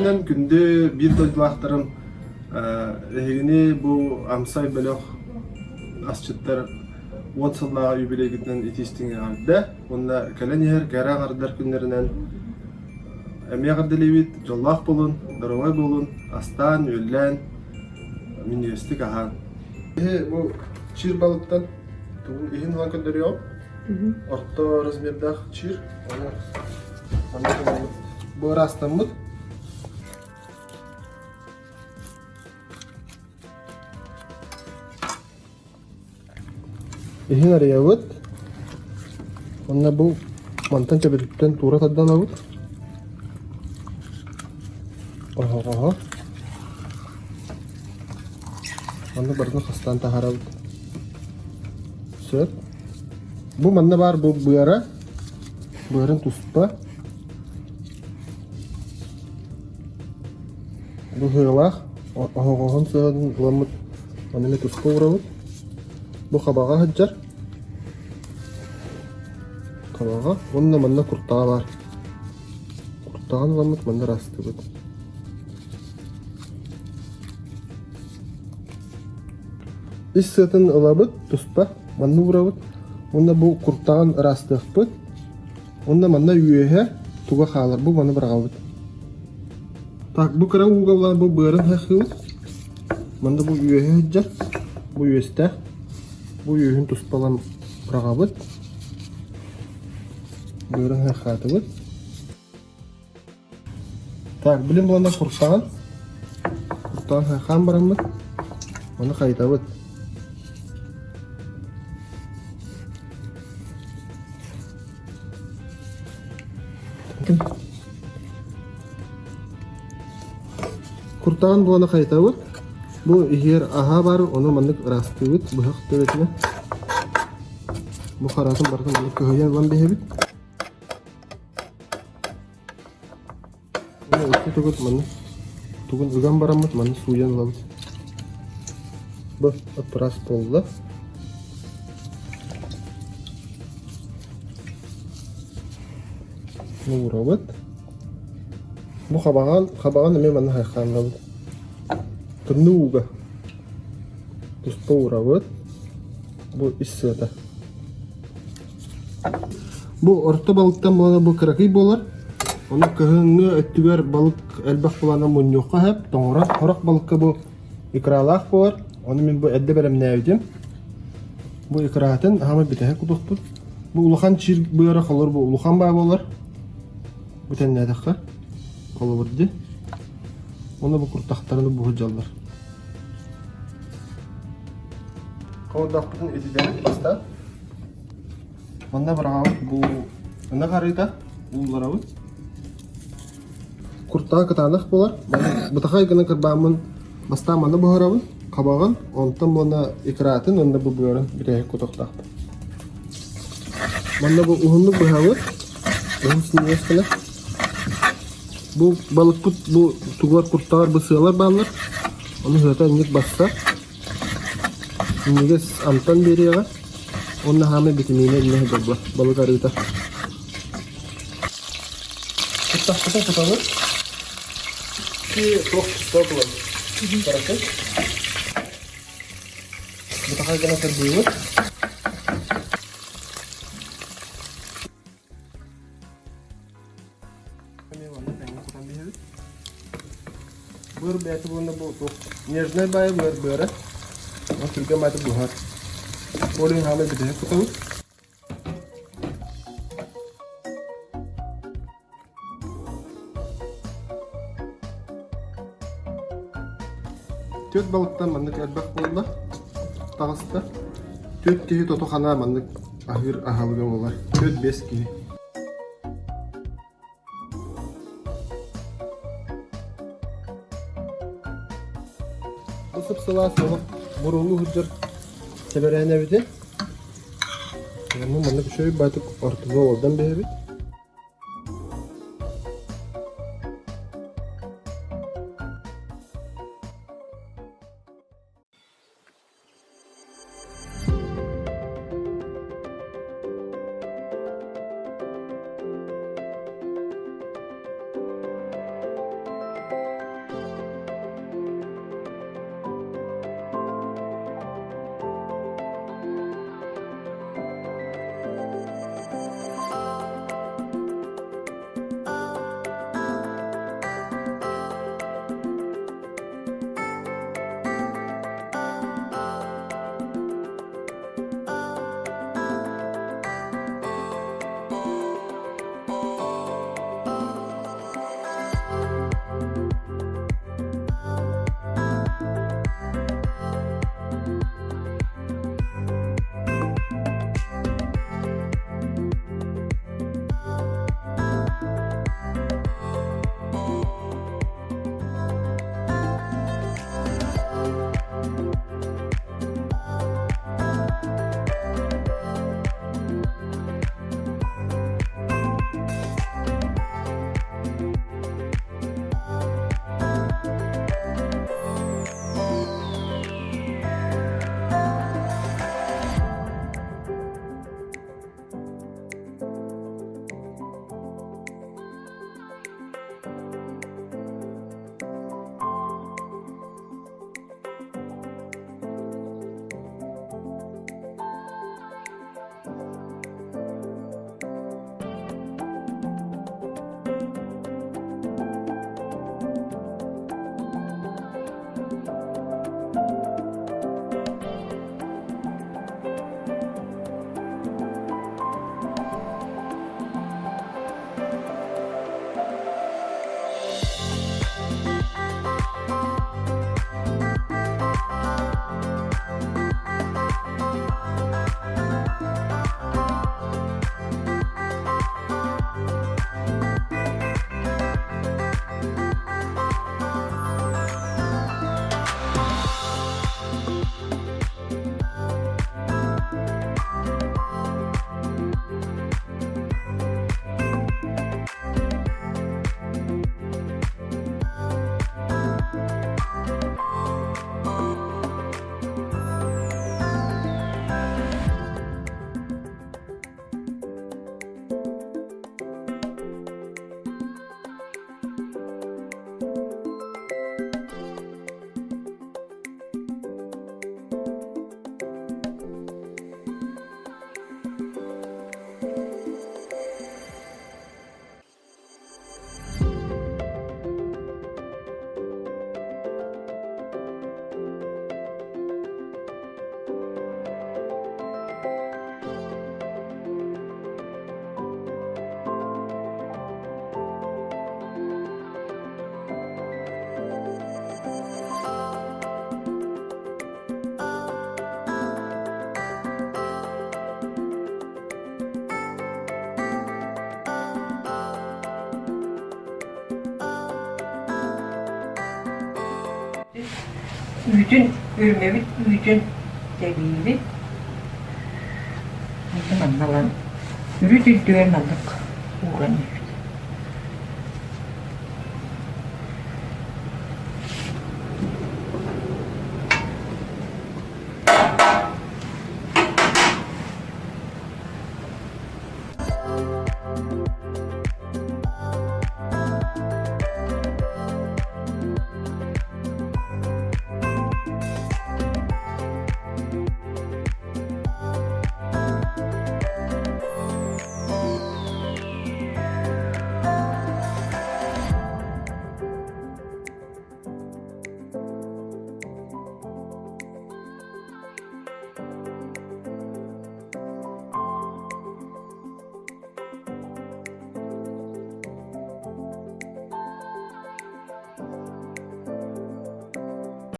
күнүнэн күндү биир дойдулаахтарым эһигини бу Амсай бөлөх асчыттар уон сыллааҕы юбилейгытынан итии-истиҥ эҕэрдэ уонна кэлэн иһэр кэрэ аҥардар күннэринэн эмиэ эҕэрдэлиибит дьоллоох буолун, доруобай буолун, астаан-үөллээн, минньигэстик аһаан. Киһи бу чир балыктан тугун иһин ылан көрдөрүөҕүм. Орто размердаах чир. Ону манна ылабыт. Бу ыраастаммыт. Иһин арыйабыт. Уонна бу мантан төбөтүттэн туура тардан ылабыт. Оһоҕоһо. Манна барытын хастаан таһаарабыт. Сөп. Бу манна баар бу быара. Быарын туспа. Бу сыалаах оһоҕоһун сыатын ыламмыт маны эмиэ туспа уурабыт. Бу хабаҕа сылдьар. Хабаҕа уонна манна куртаҕа баар. Куртаҕын ыламмыт манна ыраастыыбыт. Ис сыатын ылабыт туспа, манна уурабыт. Уонна бу куртаҕын ыраастыахпыт. Уонна манна үөһэ туга хаалар, бу маны быраҕабыт. Так, бу кыра ууга булан бу быарын хайхыыбыт. Манна бу үөһэ сылдьар, бу үөстээх. Бу үөһүн туспалан быраҕабыт. Быарын хайхаатыбыт. Так, билим буолан куртаҕын. Куртаҕын хайхаан бараммыт. Ону хайытабыт. Куртаҕын буолан хайытабыт. Бу иһиэр аһаа бар, ону маннык ыраастыыбыт быһах төбөтүнэн. Бу хараатын барытын маннык көһүйэн ылан биһэбит. Икки тугут манна тугун ыган бараммыт манна сууйан ылабыт. Бу ыппыраас буолла. Уурабыт. Бу хабаҕан, хабаҕан эмиэ манна хайхааннабыт. Тымныы ууга туспа уурабыт. Бу ис сыата. Бу орто балыктан буолар бу кыракый буолар. Ону кыһыҥҥы өттүгэр балык элбэх буоланан мунньуохха сөп, тоҥорор. Сорох балыкка бу икралаах буолар. Ону мин бу эрдэ бэлэмнээбитим. Бу икраатын аһамай бүтэһик кутуохпут. Бу улахан чир быара холор бу улахан баа буолар. Бу тэннээтэххэ холобур дии. Уонна бу куртахтарын бу сылдьаллар. Холордоохпутун ититэбит бастаан. Манна быраҕабыт бу ынах арыыта уулларабыт. Куртаҕа кытаанах буолар. Бытахай гына кырбааммын бастаан манна буһарабын, хабаҕын, онтон уонна икратын уонна бу быарын бүтэһик кутуохтаахпын. Манна бу уһуннук быһабыт. Уһун синньигэс гына. Бу балыкпыт бу тугар куртаҕар бу сыалар бааллар. Ону сыата инник басса. Минньигэс амтан биэриэҕэ уонна хаамай битэмиинэ иннэ сылдьар балык арыыта. Куттахпытын кутабыт. Туох туох булабыт. Баракы. Бутахай гына кырбыыбыт. Быар бэйэтэ буолла бу туох нежнай баайы быар быара. Ол түргэн баайта буһар. Ол иһин хаалай бүтэһик кутабыт. Түөрт балыктан маннык элбэх буолла, таҕыста. Түөрт киһи тото-хана маннык аһыыр аһылыга буолар. Түөрт-биэс киһи. Бу сып-сылаас олох буруолуу сылдьар сэбэрээнэбитин Онно маннык үчүгэй баатык ортону олордон биһэбит. Үүтүн, үрүмэбит үүтүн тэбиибит. Манна ылан үрүт үрдүгэр маннык ууран иһэбит.